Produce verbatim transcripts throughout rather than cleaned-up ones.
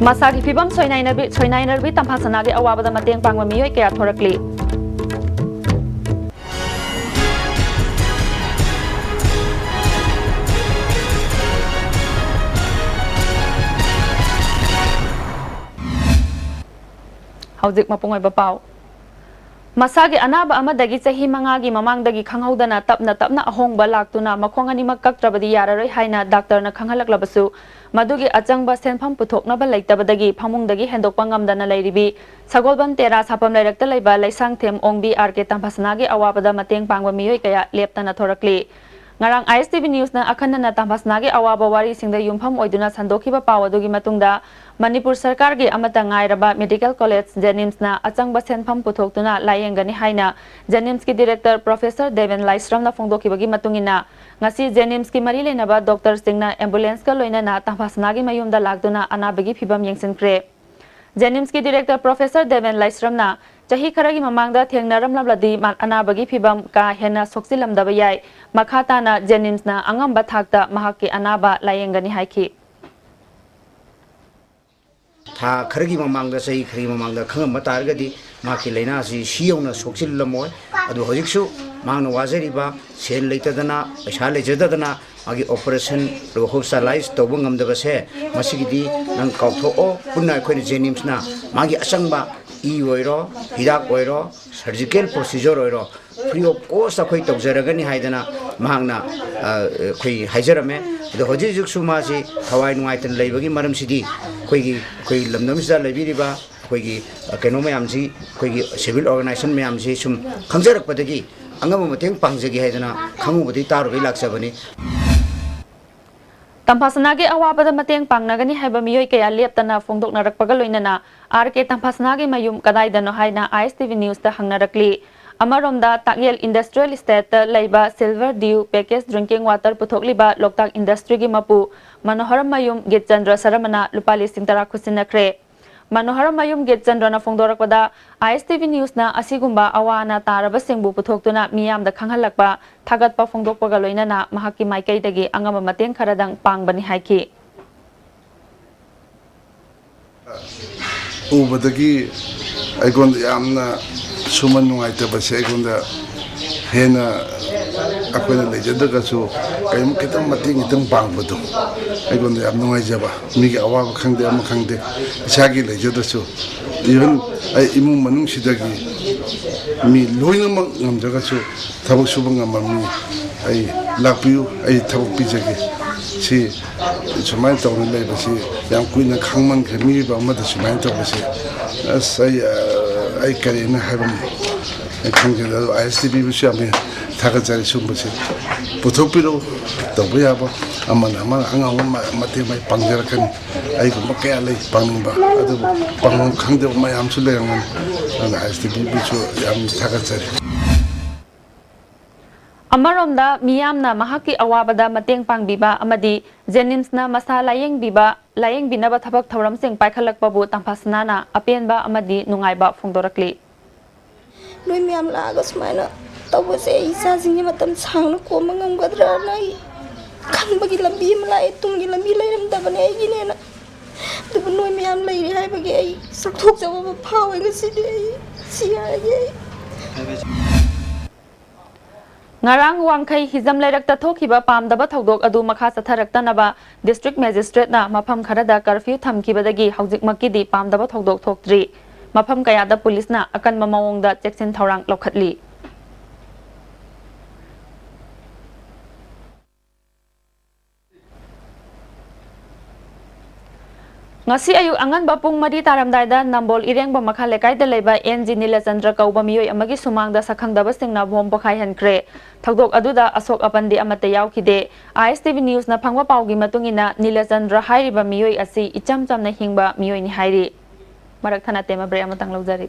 ꯃꯁꯥꯒꯤ ꯐꯤꯕꯝ ꯁꯣꯏꯅꯥꯏꯅꯕꯤ, ꯁꯣꯏꯅꯥꯏꯅꯕꯤ ꯇꯝꯐꯥꯁꯅꯥꯒꯤ ꯑꯋꯥꯕꯗ ꯃꯇꯦꯡ ꯄꯥꯡꯕ ꯃꯤꯑꯣꯏ ꯀꯌꯥ ꯊꯣꯔꯛꯂꯤ꯫ ꯍꯧꯖꯤꯛ ꯃꯄꯨꯡ ꯑꯣꯏꯕ ꯄꯥꯎ꯫ ꯃꯁꯥꯒꯤ ꯑꯅꯥꯕ ꯑꯃꯗꯒꯤ ꯆꯍꯤ ꯃꯉꯥꯒꯤ ꯃꯃꯥꯡꯗꯒꯤ ꯈꯪꯍꯧꯗꯅ ꯇꯞꯅ ꯇꯞꯅ ꯑꯍꯣꯡꯕ ꯂꯥꯛꯇꯨꯅ ꯃꯈꯣꯡ ꯑꯅꯤꯃꯛ ꯀꯛꯇ꯭ꯔꯕꯗꯤ ꯌꯥꯔꯔꯣꯏ ꯍꯥꯏꯅ ꯗꯥꯛꯇꯔꯅ ꯈꯪꯍꯜꯂꯛꯂꯕꯁꯨ, ꯃꯗꯨꯒꯤ ꯑꯆꯪꯕ ꯁꯦꯟꯐꯝ ꯄꯨꯊꯣꯛꯅꯕ ꯂꯩꯇꯕꯗꯒꯤ ꯐꯃꯨꯡꯗꯒꯤ ꯍꯦꯟꯗꯣꯛꯄ ꯉꯝꯗꯅ ꯂꯩꯔꯤꯕꯤ ꯁꯒꯣꯜꯕꯟ ꯇꯦꯔꯥ ꯁꯥꯐꯝ ꯂꯩꯔꯛꯇ ꯂꯩꯕ ꯂꯩꯁꯥꯡꯊꯦꯝ ꯑꯣꯡꯕꯤ ꯑꯥꯔ ꯀꯦ ꯇꯝꯐꯥꯁꯅꯥꯒꯤ ꯑꯋꯥꯕꯗ ꯃꯇꯦꯡ ꯄꯥꯡꯕ ꯃꯤꯑꯣꯏ ꯀꯌꯥ ꯂꯦꯞꯇꯅ ꯊꯣꯔꯛꯂꯤ꯫ ꯉꯔꯥꯡ ꯑꯥꯏ ꯑꯦꯁ ꯇꯤ ꯚꯤ ꯅ꯭ꯌꯨꯁꯅ ꯑꯈꯟꯅꯅ ꯇꯝꯐꯥꯁꯅꯥꯒꯤ ꯑꯋꯥꯕ ꯋꯥꯔꯤꯁꯤꯡꯗ ꯌꯨꯝꯐꯝ ꯑꯣꯏꯗꯨꯅ ꯁꯟꯗꯣꯛꯈꯤꯕ ꯄꯥꯎ ꯑꯗꯨꯒꯤ ꯃꯇꯨꯡꯗ, ꯃꯅꯤꯄꯨꯔ ꯁꯔꯀꯥꯔꯒꯤ ꯑꯃꯠꯇ ꯉꯥꯏꯔꯕ ꯃꯦꯗꯤꯀꯦꯜ ꯀꯣꯂꯦꯖ ꯖꯦꯅꯤꯝꯁꯅ ꯑꯆꯪꯕ ꯁꯦꯟꯐꯝ ꯄꯨꯊꯣꯛꯇꯨꯅ ꯂꯥꯌꯦꯡꯒꯅꯤ ꯍꯥꯏꯅ ꯖꯦꯅꯤꯝꯁꯀꯤ ꯗꯤꯔꯦꯛꯇꯔ ꯄ꯭ꯔꯣꯐꯦꯁꯔ ꯗꯦꯕꯦꯟ ꯂꯥꯏꯁ꯭ꯔꯝꯅ ꯐꯣꯡꯗꯣꯛꯈꯤꯕꯒꯤ ꯃꯇꯨꯡ ꯏꯟꯅ, ꯉꯁꯤ ꯖꯦꯅꯤꯝꯁꯀꯤ ꯃꯔꯤ ꯂꯩꯅꯕ ꯗꯣꯛꯇꯔꯁꯤꯡꯅ ꯑꯦꯝꯕꯨꯂꯦꯟꯁꯀ ꯂꯣꯏꯅꯅ ꯇꯝꯐꯥꯁꯅꯥꯒꯤ ꯃꯌꯨꯝꯗ ꯂꯥꯛꯇꯨꯅ ꯑꯅꯥꯕꯒꯤ ꯐꯤꯕꯝ ꯌꯦꯡꯁꯤꯟꯈ꯭ꯔꯦ꯫ ꯖꯦꯅꯤꯝꯁꯀꯤ ꯗꯤꯔꯦꯛꯇꯔ ꯄ꯭ꯔꯣꯐꯦꯁꯔ ꯗꯦꯕꯦꯟ ꯂꯥꯏꯁ꯭ꯔꯝꯅ, ꯆꯍꯤ ꯈꯔꯒꯤ ꯃꯃꯥꯡꯗ ꯊꯦꯡꯅꯔꯝꯂꯕꯗꯤ ꯃꯥ-, ꯑꯅꯥꯕꯒꯤ ꯐꯤꯕꯝ ꯀꯥ ꯍꯦꯟꯅ ꯁꯣꯛꯆꯤꯜꯂꯝꯗꯕ ꯌꯥꯏ꯫ ꯃꯈꯥ ꯇꯥꯅ ꯖꯦꯅꯤꯝꯁꯅ ꯑꯉꯝꯕ ꯊꯥꯛꯇ ꯃꯍꯥꯛꯀꯤ ꯑꯅꯥꯕ ꯂꯥꯌꯦꯡꯒꯅꯤ ꯍꯥꯏꯈꯤ꯫ ꯊꯥ ꯈꯔꯒꯤ ꯃꯃꯥꯡꯗ, ꯆꯍꯤ ꯈꯔꯒꯤ ꯃꯃꯥꯡꯗ ꯈꯪꯉꯝꯕ ꯇꯥꯔꯒꯗꯤ ꯃꯍꯥꯛꯀꯤ ꯂꯥꯏꯅꯥ ꯑꯁꯤ ꯁꯤ ꯌꯧꯅ ꯁꯣꯛꯆꯤꯜꯂꯝꯃꯣꯏ꯫ ꯑꯗꯨ ꯍꯧꯖꯤꯛꯁꯨ ꯃꯍꯥꯛꯅ ꯋꯥꯖꯔꯤꯕ, ꯁꯦꯜ ꯂꯩꯇꯗꯅ, ꯄꯩꯁꯥ ꯂꯩꯖꯗꯗꯅ ꯃꯥꯒꯤ operation ꯑꯗꯨꯒ hospitalize ꯇꯧꯕ ꯉꯝꯗꯕꯁꯦ, ꯃꯁꯤꯒꯤꯗꯤ ꯅꯪ ꯀꯥꯎꯊꯣꯛꯑꯣ꯫ ꯄꯨꯟꯅ ꯑꯩꯈꯣꯏꯅ ꯖꯦꯅꯤꯝꯁꯅ ꯃꯥꯒꯤ ꯑꯆꯪꯕ ꯏ ꯑꯣꯏꯔꯣ, ꯍꯤꯗꯥꯛ ꯑꯣꯏꯔꯣ, surgical procedure ꯑꯣꯏꯔꯣ, free of cost ꯑꯩꯈꯣꯏ ꯇꯧꯖꯔꯒꯅꯤ ꯍꯥꯏꯗꯅ ꯃꯍꯥꯛꯅ, ꯑ, ꯑꯩꯈꯣꯏ ꯍꯥꯏꯖꯔꯝꯃꯦ꯫ ꯑꯗꯣ ꯍꯧꯖꯤꯛ ꯍꯧꯖꯤꯛꯁꯨ ꯃꯥꯁꯤ ꯊꯋꯥꯏ ꯅꯨꯡꯉꯥꯏꯇꯅ ꯂꯩꯕꯒꯤ ꯃꯔꯝꯁꯤꯗꯤ ꯑꯩꯈꯣꯏꯒꯤ, ꯑꯩꯈꯣꯏ ꯂꯝꯗꯝꯁꯤꯗ ꯂꯩꯕꯤꯔꯤꯕ ꯑꯩꯈꯣꯏꯒꯤ, ꯑ, ꯀꯩꯅꯣ ꯃꯌꯥꯝꯁꯤ, ꯑꯩꯈꯣꯏꯒꯤ civil organisation ꯃꯌꯥꯝꯁꯤ ꯁꯨꯝ ꯈꯪꯖꯔꯛꯄꯗꯒꯤ ꯑꯉꯝꯕ ꯃꯇꯦꯡ ꯄꯥꯡꯖꯒꯦ ꯍꯥꯏꯗꯅ ꯈꯪꯍꯧꯕꯗꯒꯤ ꯇꯥꯔꯨꯕꯗꯒꯤ ꯂꯥꯛꯆꯕꯅꯤ꯫ ꯇꯝꯐꯥꯁꯅꯥꯒꯤ ꯑꯋꯥꯕꯗ ꯃꯇꯦꯡ ꯄꯥꯡꯅꯒꯅꯤ ꯍꯥꯏꯕ ꯃꯤꯑꯣꯏ ꯀꯌꯥ ꯂꯦꯞꯇꯅ ꯐꯣꯡꯗꯣꯛꯅꯔꯛꯄꯒ ꯂꯣꯏꯅꯅ, ꯑꯥꯔ ꯀꯦ ꯇꯝꯐꯥꯁꯅꯥꯒꯤ ꯃꯌꯨꯝ ꯀꯗꯥꯏꯗꯅꯣ ꯍꯥꯏꯅ ꯑꯥꯏ ꯑꯦꯁ ꯇꯤ ꯚꯤ ꯅ꯭ꯌꯨꯁꯇ ꯍꯪꯅꯔꯛꯂꯤ꯫ ꯑꯃꯔꯣꯝꯗ, ꯇꯥꯛꯌꯦꯜ ꯏꯟꯗꯁꯇ꯭ꯔꯤꯌꯦꯜ ꯏꯁꯇꯦꯠꯇ ꯂꯩꯕ Silver Dew package drinking water ꯄꯨꯊꯣꯛꯂꯤꯕ ꯂꯣꯛꯇꯥꯛ ꯏꯟꯗꯁꯇ꯭ꯔꯤꯒꯤ ꯃꯄꯨ ꯃꯅꯣꯍꯔ ꯃꯌꯨꯝ ꯒꯤꯠꯆꯟꯗ꯭ꯔ ꯁꯔꯃꯅ ꯂꯨꯄꯥ ꯂꯤꯁꯤꯡ ꯇꯔꯥ ꯈꯨꯠꯁꯤꯟꯅꯈ꯭ꯔꯦ꯫ ꯃꯅꯣꯍꯔ ꯃꯌꯨꯝ ꯒꯤꯠꯆꯟꯗ꯭ꯔꯅ ꯐꯣꯡꯗꯣꯔꯛꯄꯗ, ꯑꯥꯏ ꯑꯦꯁ ꯇꯤ ꯚꯤ ꯅ꯭ꯌꯨꯁꯅ ꯑꯁꯤꯒꯨꯝꯕ ꯑꯋꯥ ꯑꯅꯥ ꯇꯥꯔꯕꯁꯤꯡꯕꯨ ꯄꯨꯊꯣꯛꯇꯨꯅ ꯃꯤꯌꯥꯝꯗ ꯈꯪꯍꯜꯂꯛꯄ, ꯊꯥꯒꯠꯄ ꯐꯣꯡꯗꯣꯛꯄꯒ ꯂꯣꯏꯅꯅ ꯃꯍꯥꯛꯀꯤ ꯃꯥꯏꯀꯩꯗꯒꯤ ꯑꯉꯝꯕ ꯃꯇꯦꯡ ꯈꯔꯗꯪ ꯄꯥꯡꯕꯅꯤ ꯍꯥꯏꯈꯤ꯫ ꯎꯕꯗꯒꯤ ꯑꯩꯉꯣꯟꯗ ꯌꯥꯝꯅ ꯁꯨꯝꯕ ꯅꯨꯡꯉꯥꯏꯇꯕꯁꯦ ꯑꯩꯉꯣꯟꯗ ꯍꯦꯟꯅ ꯑꯩꯈꯣꯏꯅ ꯂꯩꯖꯗ꯭ꯔꯒꯁꯨ ꯀꯔꯤꯒꯨꯝꯕ ꯈꯤꯇꯪ ꯃꯇꯦꯡ ꯈꯤꯇꯪ ꯄꯥꯡꯕꯗꯣ ꯑꯩꯉꯣꯟꯗ ꯌꯥꯝ ꯅꯨꯡꯉꯥꯏꯖꯕ꯫ ꯃꯤꯒꯤ ꯑꯋꯥꯕ ꯈꯪꯗꯦ, ꯑꯃ ꯈꯪꯗꯦ, ꯏꯁꯥꯒꯤ ꯂꯩꯖꯗ꯭ꯔꯁꯨ, even ꯑꯩ ꯏꯃꯨꯡ ꯃꯅꯨꯡꯁꯤꯗꯒꯤ ꯃꯤ ꯂꯣꯏꯅꯃꯛ ꯉꯝꯗ꯭ꯔꯒꯁꯨ ꯊꯕꯛ ꯁꯨꯕ ꯉꯝꯕ ꯃꯤ ꯑꯩ ꯂꯥꯛꯄꯤꯌꯨ, ꯑꯩ ꯊꯕꯛ ꯄꯤꯖꯒꯦ꯫ ꯁꯤ ꯁꯨꯃꯥꯏꯅ ꯇꯧꯅ ꯂꯩꯕꯁꯤ ꯌꯥꯝ ꯀꯨꯏꯅ ꯈꯪꯃꯟꯈ꯭ꯔꯦ꯫ ꯃꯤꯑꯣꯏꯕ ꯑꯃꯗ ꯁꯨꯃꯥꯏꯅ ꯇꯧꯕꯁꯦ, ꯑꯁ, ꯑꯩ, ꯑ, ꯑꯩ ꯀꯔꯤꯅ ꯍꯥꯏꯐꯝ ꯑꯩ ꯈꯪꯗꯦ꯫ ꯑꯗꯣ ꯑꯥꯏ ꯑꯦꯁ ꯇꯤ ꯚꯤꯕꯨꯁꯨ ꯌꯥꯝꯅ ꯊꯥꯒꯠꯆꯔꯤ꯫ ꯁꯤꯒꯨꯝꯕꯁꯦ ꯄꯨꯊꯣꯛꯄꯤꯔꯛꯎ, ꯇꯧꯕ ꯌꯥꯕ ꯑꯃꯅ ꯑꯃꯅ ꯑꯉꯝꯕ ꯃ-, ꯃꯇꯦꯡ ꯃꯥꯏ ꯄꯥꯡꯖꯔꯛꯀꯅꯤ꯫ ꯑꯩꯒꯨꯝꯕ ꯀꯌꯥ ꯂꯩ ꯄꯥꯡꯅꯤꯡꯕ, ꯑꯗꯨꯕꯨ ꯄꯥꯡꯐꯝ ꯈꯪꯗꯕ ꯃꯌꯥꯝꯁꯨ ꯂꯩꯔꯝꯒꯅꯤ꯫ ꯑꯗꯨꯅ ꯑꯥꯏ ꯑꯦꯁ ꯇꯤ ꯚꯤꯕꯨꯁꯨ ꯌꯥꯝ ꯊꯥꯒꯠꯆꯔꯤ꯫ ꯑꯃꯔꯣꯝꯗ, ꯃꯤꯌꯥꯝꯅ ꯃꯍꯥꯛꯀꯤ ꯑꯋꯥꯕꯗ ꯃꯇꯦꯡ ꯄꯥꯡꯕꯤꯕ ꯑꯃꯗꯤ ꯖꯦꯅꯤꯝꯁꯅ ꯃꯁꯥ ꯂꯥꯌꯦꯡꯕꯤꯕ, ꯂꯥꯌꯦꯡꯕꯤꯅꯕ ꯊꯕꯛ ꯊꯧꯔꯝꯁꯤꯡ ꯄꯥꯏꯈꯠꯂꯛꯄꯕꯨ ꯇꯝꯐꯥꯁꯅꯥꯅ ꯑꯄꯦꯟꯕ ꯑꯃꯗꯤ ꯅꯨꯡꯉꯥꯏꯕ ꯐꯣꯡꯗꯣꯔꯛꯂꯤ꯫ ꯅꯣꯏ ꯃꯌꯥꯝ ꯂꯥꯛꯑꯒ ꯁꯨꯃꯥꯏꯅ ꯇꯧꯕꯁꯦ, ꯑꯩ ꯏꯆꯥꯁꯤꯡꯁꯦ ꯃꯇꯝ ꯁꯥꯡꯅ ꯀꯣꯝꯕ ꯉꯝꯒꯗ꯭ꯔꯅ ꯑꯩ ꯈꯟꯕꯒꯤ ꯂꯝꯕꯤ ꯑꯃ ꯂꯥꯛꯑꯦ꯫ ꯇꯨꯡꯒꯤ ꯂꯝꯕꯤ ꯂꯩꯔꯝꯗꯕꯅꯦ ꯑꯩꯒꯤꯅꯦꯅ꯫ ꯑꯗꯨꯕꯨ ꯅꯣꯏ ꯃꯌꯥꯝ ꯂꯩꯔꯦ ꯍꯥꯏꯕꯒꯤ ꯑꯩ ꯆꯥꯎꯊꯣꯛꯆꯕ ꯑꯃ ꯐꯥꯎꯋꯦ ꯉꯁꯤꯗꯤ꯫ ꯑꯩ ꯁꯤ ꯍꯥꯏꯔꯒꯦ ꯑꯩ꯫ ꯉꯔꯥꯡ ꯋꯥꯡꯈꯩ ꯍꯤꯖꯝ ꯂꯩꯔꯛꯇ ꯊꯣꯛꯈꯤꯕ ꯄꯥꯝꯗꯕ ꯊꯧꯗꯣꯛ ꯑꯗꯨ ꯃꯈꯥ ꯆꯠꯊꯔꯛꯇꯅꯕ ꯗꯤꯁꯇ꯭ꯔꯤꯛ ꯃꯦꯖꯤꯁꯇ꯭ꯔꯦꯠꯅ ꯃꯐꯝ ꯈꯔꯗ ꯀꯔꯐ꯭ꯌꯨ ꯊꯝꯈꯤꯕꯗꯒꯤ ꯍꯧꯖꯤꯛꯃꯛꯀꯤꯗꯤ ꯄꯥꯝꯗꯕ ꯊꯧꯗꯣꯛ ꯊꯣꯛꯇ꯭ꯔꯤ꯫ ꯃꯐꯝ ꯀꯌꯥꯗ ꯄꯨꯂꯤꯁꯅ ꯑꯀꯟꯕ ꯃꯑꯣꯡꯗ ꯆꯦꯛꯁꯤꯟ ꯊꯧꯔꯥꯡ ꯂꯧꯈꯠꯂꯤ꯫ ꯉꯁꯤ ꯑꯌꯨꯛ ꯑꯉꯟꯕ ꯄꯨꯡ ꯃꯔꯤ ꯇꯥꯔꯝꯗꯥꯏꯗ ꯅꯝꯕꯣꯜ ꯏꯔꯦꯡꯕꯝ ꯃꯈꯥ ꯂꯩꯀꯥꯏꯗ ꯂꯩꯕ ꯑꯦꯟ ꯖꯤ ꯅꯤꯂꯆꯟꯗ꯭ꯔ ꯀꯧꯕ ꯃꯤꯑꯣꯏ ꯑꯃꯒꯤ ꯁꯨꯃꯥꯡꯗ ꯁꯛꯈꯪꯗꯕꯁꯤꯡꯅ ꯕꯣꯝ ꯄꯣꯈꯥꯏꯍꯟꯈ꯭ꯔꯦ꯫ ꯊꯧꯗꯣꯛ ꯑꯗꯨꯗ ꯑꯁꯣꯛ ꯑꯄꯟꯗꯤ ꯑꯃꯠꯇ ꯌꯥꯎꯈꯤꯗꯦ꯫ ꯑꯥꯏ ꯑꯦꯁ ꯇꯤ ꯚꯤ ꯅ꯭ꯌꯨꯁꯅ ꯐꯪꯕ ꯄꯥꯎꯒꯤ ꯃꯇꯨꯡ ꯏꯟꯅ, ꯅꯤꯂꯆꯟꯗ꯭ꯔ ꯍꯥꯏꯔꯤꯕ ꯃꯤꯑꯣꯏ ꯑꯁꯤ ꯏꯆꯝ ꯆꯝꯅ ꯍꯤꯡꯕ ꯃꯤꯑꯣꯏꯅꯤ ꯍꯥꯏꯔꯤ꯫ ꯃꯔꯛ ꯊꯠꯅ ꯇꯦꯝꯕ ꯕ꯭ꯔꯦꯛ ꯑꯃꯇꯪ ꯂꯧꯖꯔꯤ꯫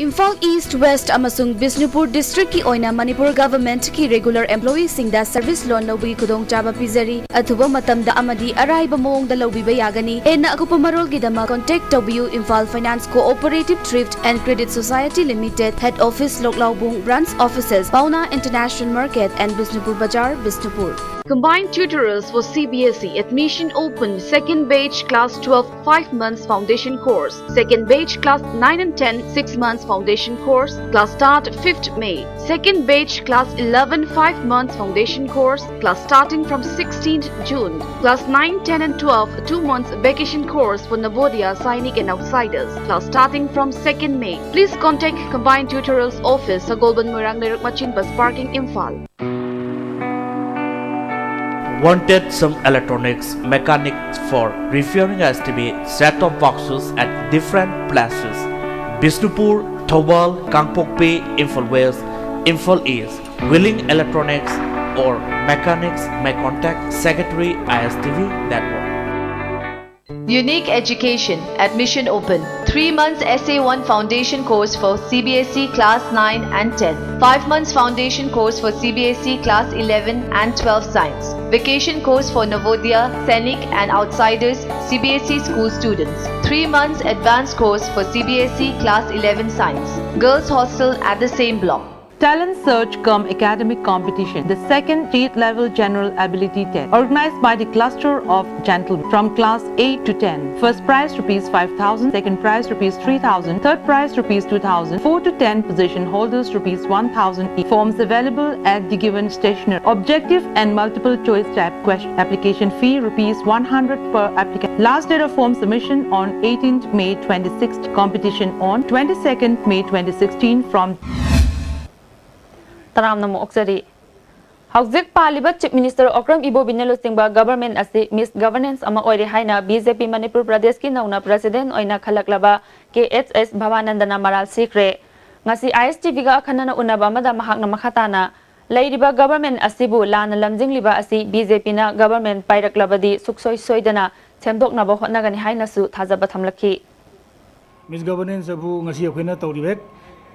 ꯏꯝꯐꯥꯜ ꯏꯁ꯭ꯠ, ꯋꯦꯁ꯭ꯠ ꯑꯃꯁꯨꯡ ꯕꯤꯁꯅꯨꯄꯨꯔ ꯗꯤꯁ꯭ꯠꯔꯤꯛꯀꯤ ꯑꯣꯏꯅ ꯃꯅꯤꯄꯨꯔ ꯒꯚꯔꯟꯃꯦꯟꯠꯀꯤ ꯔꯦꯒꯨꯂꯔ ꯑꯦꯝꯄ꯭ꯂꯣꯌꯤꯁꯤꯡꯗ ꯁꯔꯚꯤꯁ ꯂꯣꯟ ꯂꯧꯕꯒꯤ ꯈꯨꯗꯣꯡꯆꯥꯕ ꯄꯤꯖꯔꯤ꯫ ꯑꯊꯨꯕ ꯃꯇꯝꯗ ꯑꯃꯗꯤ ꯑꯔꯥꯏꯕ ꯃꯑꯣꯡꯗ ꯂꯧꯕꯤꯕ ꯌꯥꯒꯅꯤ꯫ ꯍꯦꯟꯅ ꯑꯀꯨꯞꯄ ꯃꯔꯣꯜꯒꯤꯗꯃꯛ contact ꯇꯧꯕꯤꯌꯨ, Imphal Finance Cooperative Thrift and Credit Society Limited, Head Office, ꯂꯣꯛꯂꯥꯎꯕꯨꯡ, Branch Offices, Paona International Market and Bishnupur Bazar, Bishnupur. Combined tutorials for C B S E. Admission open. Second batch class twelve, five months foundation course. Second batch class nine and ten, six months foundation course. Class start fifth May. Second batch class eleven, five months foundation course. Class starting from sixteenth June. Class nine, ten and twelve, two months vacation course for Navodaya, Sainik and outsiders. Class starting from second May. Please contact Combined Tutorials Office, Sagolband Moirang Leiruk Machin Bus Parking, Imphal. Wanted some electronics mechanics for repairing S T V set-top boxes at different places: Bishnupur, Thoubal, Kangpokpi, Imphal West, Imphal East. Willing electronics or mechanics may contact Secretary I S T V Network. Unique Education. Admission open. Three months S A one foundation course for C B S E class nine and ten. Five months foundation course for C B S E class eleven and twelve science. Vacation course for Navodaya, Sainik and outsiders C B S E school students. Three months advanced course for C B S E class eleven science. Girls hostel at the same block. Talent Search cum Academic Competition, the second state level general ability test, organized by the Cluster of Gentlemen, from class eight to ten. First prize rupees five thousand, second prize rupees three thousand, third prize rupees two thousand, four to ten position holders rupees one thousand each. Forms available at the given stationery. Objective and multiple choice type question. Application fee rupees one hundred per applicant. Last date of form submission on eighteenth May twenty-sixth. Competition on twenty-second May twenty sixteen from ꯇꯔꯥꯝꯅ ꯑꯃꯨꯛ ꯑꯣꯛꯆꯔꯤ꯫ ꯍꯧꯖꯤꯛ ꯄꯥꯜꯂꯤꯕ Chief Minister Okram Ibobi ꯅ ꯂꯨꯆꯤꯡꯕ government ꯑꯁꯤ misgovernance ꯑꯃ ꯑꯣꯏꯔꯦ ꯍꯥꯏꯅ B J P ꯃꯅꯤꯄꯨꯔ ꯄ꯭ꯔꯗꯦꯁꯀꯤ ꯅꯧꯅ president ꯑꯣꯏꯅ ꯈꯜꯂꯛꯂꯕ K H S ꯚꯕꯥꯅꯟꯗꯅ ꯃꯔꯥꯜ ꯁꯤꯈ꯭ꯔꯦ꯫ ꯉꯁꯤ I S T V ꯒ ꯑꯈꯟꯅꯅ ꯎꯅꯕ ꯑꯃꯗ ꯃꯍꯥꯛꯅ ꯃꯈꯥ ꯇꯥꯅ ꯂꯩꯔꯤꯕ government ꯑꯁꯤꯕꯨ ꯂꯥꯟꯅ ꯂꯝꯖꯤꯡꯂꯤꯕ ꯑꯁꯤ B J P ꯅ government ꯄꯥꯏꯔꯛꯂꯕꯗꯤ ꯁꯨꯛꯁꯣꯏ ꯁꯣꯏꯗꯅ ꯁꯦꯝꯗꯣꯛꯅꯕ ꯍꯣꯠꯅꯒꯅꯤ ꯍꯥꯏꯅꯁꯨ ꯊꯥꯖꯕ ꯊꯝꯂꯛꯈꯤ꯫ Misgovernance ꯑꯕꯨ ꯉꯁꯤ ꯑꯩꯈꯣꯏꯅ ꯇꯧꯔꯤꯕ ꯍꯦꯛ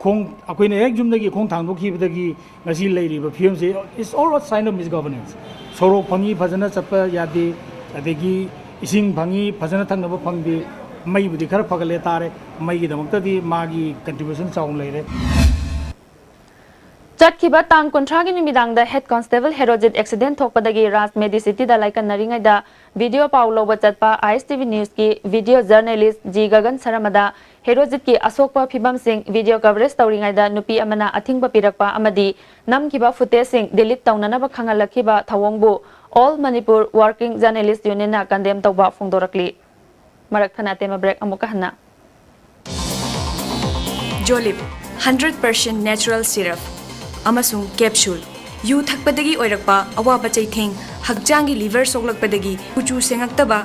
ꯈꯣꯡ ꯑꯩꯈꯣꯏꯅ ꯍꯦꯛ ꯌꯨꯝꯗꯒꯤ ꯈꯣꯡ ꯊꯥꯡꯗꯣꯛꯈꯤꯕꯗꯒꯤ ꯉꯁꯤ ꯂꯩꯔꯤꯕ ꯐꯤꯕꯝꯁꯤ is all a sign of misgovernance. ꯁꯣꯔꯣꯛ ꯐꯪꯉꯤ ꯐꯖꯅ ꯆꯠꯄ ꯌꯥꯗꯦ, ꯑꯗꯒꯤ ꯏꯁꯤꯡ ꯐꯪꯉꯤ ꯐꯖꯅ ꯊꯛꯅꯕ ꯐꯪꯗꯦ, ꯃꯩꯕꯨꯗꯤ ꯈꯔ ꯐꯒꯠꯂꯦ ꯇꯥꯔꯦ, ꯃꯩꯒꯤꯗꯃꯛꯇꯗꯤ ꯃꯥꯒꯤ contribution ꯆꯥꯎꯅ ꯂꯩꯔꯦ꯫ ꯆꯠꯈꯤꯕ ꯇꯥꯡ ꯀꯨꯟꯊ꯭ꯔꯥꯒꯤ ꯅꯨꯃꯤꯗꯥꯡꯗ head constable ꯍꯦꯔꯣꯖꯤꯠ accident ꯊꯣꯛꯄꯗꯒꯤ ꯔꯥꯖ medicity ꯗ ꯂꯥꯏꯀꯠꯅꯔꯤꯉꯩꯗ video ꯄꯥꯎ ꯂꯧꯕ ꯆꯠꯄ I S T V news ꯀꯤ video journalist G ꯒꯒꯟ ꯁꯔꯃꯗ ꯍꯦꯔꯣꯖꯤꯠꯀꯤ ꯑꯁꯣꯛꯄ ꯐꯤꯕꯝꯁꯤꯡ video coverage ꯇꯧꯔꯤꯉꯩꯗ ꯅꯨꯄꯤ ꯑꯃꯅ ꯑꯊꯤꯡꯕ ꯄꯤꯔꯛꯄ ꯑꯃꯗꯤ ꯅꯝꯈꯤꯕ footage ꯁꯤꯡ delete ꯇꯧꯅꯅꯕ ꯈꯪꯍꯜꯂꯛꯈꯤꯕ ꯊꯧꯑꯣꯡꯕꯨ All Manipur Working Journalist Union ꯅ condemn ꯇꯧꯕ ꯐꯣꯡꯗꯣꯔꯛꯂꯤ꯫ ꯃꯔꯛ ꯊꯠꯅ ꯑꯇꯦꯟꯕ break ꯑꯃꯨꯛꯀ ꯍꯟꯅ꯫ ꯖꯣꯂꯤꯞ, hundred percent natural syrup ꯑꯃꯁꯨꯡ capsule꯫ ꯌꯨ ꯊꯛꯄꯗꯒꯤ ꯑꯣꯏꯔꯛꯄ ꯑꯋꯥꯕ ꯆꯩꯊꯦꯡ, ꯍꯛꯆꯥꯡꯒꯤ liver ꯁꯣꯛꯂꯛꯄꯗꯒꯤ ꯀꯨꯆꯨ ꯁꯦꯡꯉꯛꯇꯕ,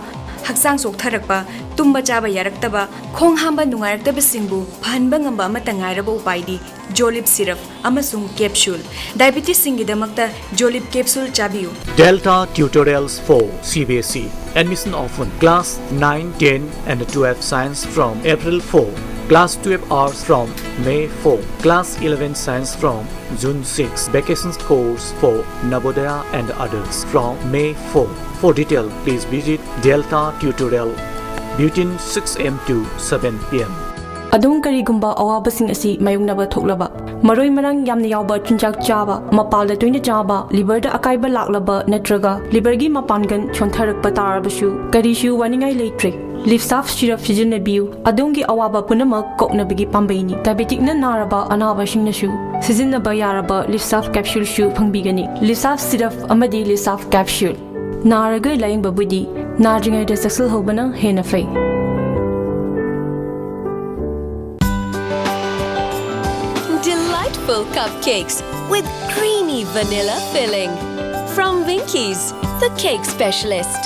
ꯍꯛꯆꯥꯡ ꯆꯣꯛꯊꯔꯛꯄ, ꯇꯨꯝꯕ ꯆꯥꯕ ꯌꯥꯔꯛꯇꯕ, ꯈꯣꯡ ꯍꯥꯝꯕ ꯅꯨꯡꯉꯥꯏꯔꯛꯇꯕꯁꯤꯡꯕꯨ ꯐꯍꯟꯕ ꯉꯝꯕ ꯑꯃꯠꯇ ꯉꯥꯏꯔꯕ ꯎꯄꯥꯏꯗꯤ ꯖꯣꯂꯤꯞ syrup ꯑꯃꯁꯨꯡ capsule꯫ Diabetes ꯁꯤꯡꯒꯤꯗꯃꯛꯇ ꯖꯣꯂꯤꯞ capsule ꯆꯥꯕꯤꯌꯨ꯫ Delta Tutorials for C B S E. Admission open. Class nine, ten and twelve science from April four. Class twelve arts from May four. Class eleven science from June six. Vacations course for Navodaya and others from May four. For detail, please visit Delta Tutorial between six A M to seven P M. ꯑꯗꯣꯝ ꯀꯔꯤꯒꯨꯝꯕ ꯑꯋꯥꯕꯁꯤꯡ ꯑꯁꯤ ꯃꯥꯌꯣꯛꯅꯕ ꯊꯣꯛꯂꯕ, ꯃꯔꯣꯏ ꯃꯔꯥꯡ ꯌꯥꯝꯅ ꯌꯥꯎꯕ ꯆꯤꯟꯖꯥꯛ ꯆꯥꯕ, ꯃꯄꯥꯜꯗ ꯇꯣꯏꯅ ꯆꯥꯕ, liver ꯗ ꯑꯀꯥꯏꯕ ꯂꯥꯛꯂꯕ ꯅꯠꯇ꯭ꯔꯒ liver ꯒꯤ ꯃꯄꯥꯡꯒꯜ ꯁꯣꯟꯊꯔꯛꯄ ꯇꯥꯔꯕꯁꯨ ꯀꯔꯤꯁꯨ ꯋꯥꯅꯤꯡꯉꯥꯏ ꯂꯩꯇ꯭ꯔꯦ꯫ ꯂꯤꯞꯁꯥꯐ syrup ꯁꯤꯖꯤꯟꯅꯕꯤꯌꯨ꯫ ꯑꯗꯣꯝꯒꯤ ꯑꯋꯥꯕ ꯄꯨꯝꯅꯃꯛ ꯀꯣꯛꯅꯕꯒꯤ ꯄꯥꯝꯕꯩꯅꯤ꯫ Diabetic ꯅ ꯅꯥꯔꯕ ꯑꯅꯥꯕꯁꯤꯡꯅꯁꯨ ꯁꯤꯖꯤꯟꯅꯕ ꯌꯥꯔꯕ ꯂꯤꯞꯁꯥꯐ capsule ꯁꯨ ꯐꯪꯕꯤꯒꯅꯤ꯫ ꯂꯤꯞꯁꯥꯐ syrup ꯑꯃꯗꯤ ꯂꯤꯞꯁꯥꯐ capsule꯫ ꯅꯥꯔꯒ ꯂꯥꯌꯦꯡꯕꯕꯨꯗꯤ ꯅꯥꯗ꯭ꯔꯤꯉꯩꯗ ꯆꯦꯛꯁꯤꯜꯍꯧꯕꯅ ꯍꯦꯟꯅ ꯐꯩ꯫ Delightful cupcakes with creamy vanilla filling. From Winkies, the cake specialist.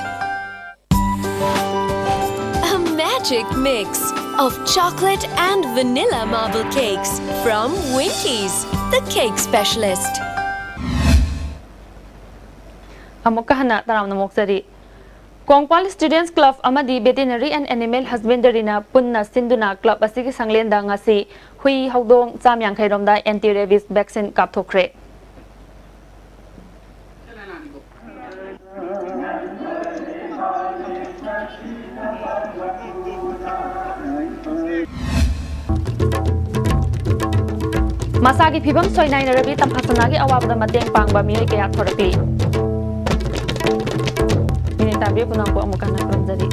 A magic mix of chocolate and vanilla marble cakes from Winkies, the cake specialist. ꯑꯃꯨꯛꯀ ꯍꯟꯅ ꯇꯔꯥꯝꯅ ꯑꯣꯛꯆꯔꯤ꯫ ꯀꯣꯡꯄꯥꯜ Students Club ꯑꯃꯗꯤ Veterinary and Animal Husbandryꯅ ꯄꯨꯟꯅ ꯁꯤꯟꯗꯨꯅ club ꯑꯁꯤꯒꯤ ꯁꯪꯂꯦꯟꯗ ꯉꯁꯤ ꯍꯨꯏ ꯍꯧꯗꯣꯡ ꯆꯥꯝ ꯌꯥꯡꯈꯩ ꯔꯣꯝꯗ anti rabies vaccine ꯀꯥꯞꯊꯣꯛꯈ꯭ꯔꯦ꯫ ꯃꯁꯥꯒꯤ ꯐꯤꯕꯝ ꯁꯣꯏꯅꯥꯏꯅꯔꯕꯤ ꯇꯝꯐꯥꯁꯅꯥꯒꯤ ꯑꯋꯥꯕꯗ ꯃꯇꯦꯡ ꯄꯥꯡꯕ ꯃꯤꯑꯣꯏ ꯀꯌꯥ ꯊꯣꯔꯛꯂꯤ꯫ ꯃꯤꯅꯤꯠ ꯇꯥꯕꯤꯌꯨ, ꯄꯨꯝꯅꯃꯛꯄꯨ ꯑꯃꯨꯛ ꯍꯟꯅ ꯈꯨꯔꯨꯝꯖꯔꯤ꯫